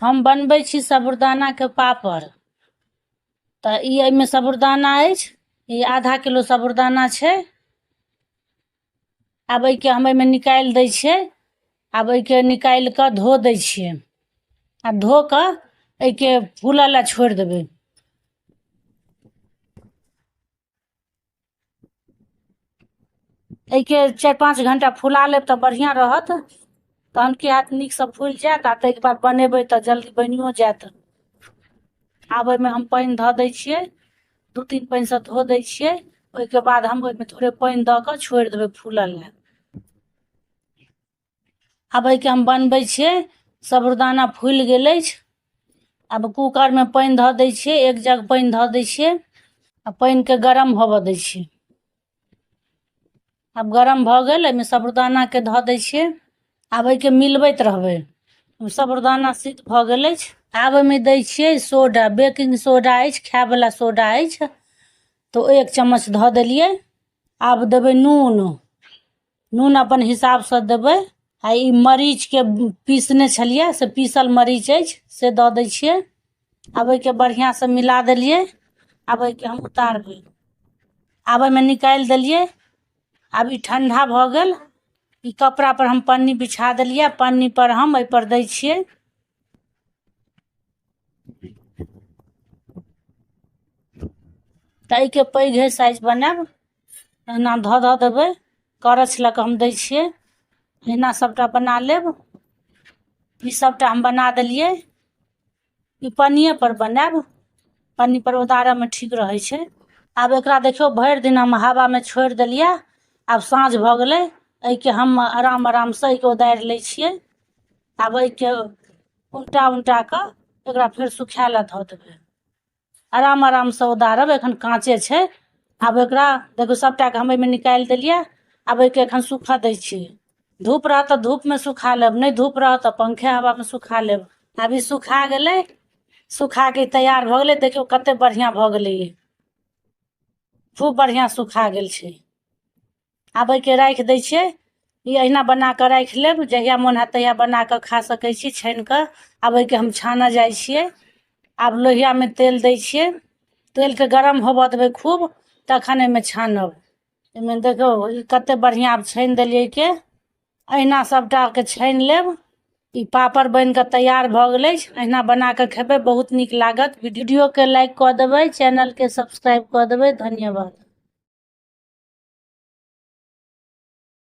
हम बनबै छी साबूदानाके पापड़। तऽ ई एहिमे साबूदाना अछि, ई आधा किलो साबूदाना छै। आब एहिके हम एहिमे निकालि दै छियै। आब एहिके निकालि कऽ धो दै छियै आ धो कऽ एहिके फूलऽ लए छोड़ि देबै। एहिके 4-5 घंटा फुला लेब तऽ बढ़िआँ रहत, तहन की हैत, नीकसँ फुलि जायत आ ताहिके बाद बनेबै तऽ जल्दी बनियो जायत। आब ओहिमे हम पानि धऽ दै छियै, 2-3 पानिसँ धो दै छियै। ओहिके बाद हम ओहिमे थोड़े पानि दऽ कऽ छोड़ि देबै फूलऽ लए। आब एहिके हम बनबै छियै। साबूदाना फुलि गेल अछि। आब कूकरमे पानि धऽ दै छियै, 1 जग पानि धऽ दै छियै आ पानिके गरम होबऽ दै छियै। आब गरम भऽ गेल, एहिमे साबूदानाके धऽ दै छियै। आब एहिके मिलबैत रहबै। साबूदाना सिद्ध भऽ गेल अछि। आब एहिमे दै छियै सोडा, बेकिंग सोडा अछि, खायवला सोडा अछि, तऽ 1 चम्मच धऽ देलियै। आब देबै नून, नून अपन हिसाबसँ देबै। आ ई मरीचके पीसने छलियै, से पीसल मरीच अछि, से दऽ दै छियै। आब एहिके बढ़िआँसँ मिला देलियै। आब एहिके हम उतारबै। आब एहिमे निकालि देलियै। आब ई ठण्डा भऽ गेल। ई कपड़ा पर हम पन्नी बिछा देलियै, पन्नी पर हम एहिपर दै छियै। तऽ एहिके पैघे साइज बनायब, एहिना धऽ धऽ देबै, करछ लऽ कऽ हम दै छियै। एहिना सभटा बना लेब। ई सभटा हम बना देलियै। ई पन्निए पर बनायब, पन्नी पर उतारयमे ठीक रहै छै। आब एकरा देखियौ, भरि दिन हम हवामे छोड़ि देलियै। आब साँझ भऽ गेलै। एहिके हम आराम आरामसँ एहिके उतारि लै छियै। आब एहिके उल्टा उल्टा कऽ एकरा फेर सुखाय लए धऽ देबै। आराम आरामसँ उतारब, एखन काँचे छै। आब एकरा देखू, सभटाके हम एहिमे निकालि देलियै। आब एहिके एखन सूखऽ दै छियै। धूप रहत तऽ धूपमे सुखा लेब, नहि धूप रहत तऽ पंखे हवामे सुखा लेब। आब ई सुखा गेलै, सुखाके तैयार भऽ गेलै। देखियौ कते बढ़िआँ भऽ गेलै, ई खूब बढ़िआँ सुखा गेल छै। आब एहिके राखि दै छियै। ई अहिना बना कऽ राखि लेब, जहिया मोन हैत तहिया बना कऽ खा सकै छी छानि कऽ। आब एहिके हम छानऽ जाइ छियै। आब लोहियामे तेल दै छियै, तेलके गरम होबऽ देबै खूब, तखन एहिमे छानब। एहिमे देखियौ, ई कते बढ़िआँ आब छानि देलियै एहिके। अहिना सभटाके छानि लेब। ई पापड़ बनि कऽ तैयार भऽ गेल अछि। अहिना बना कऽ खेबै, बहुत नीक लागत। वीडियोके लाइक कऽ देबै, चैनलके सब्सक्राइब कऽ देबै। धन्यवाद।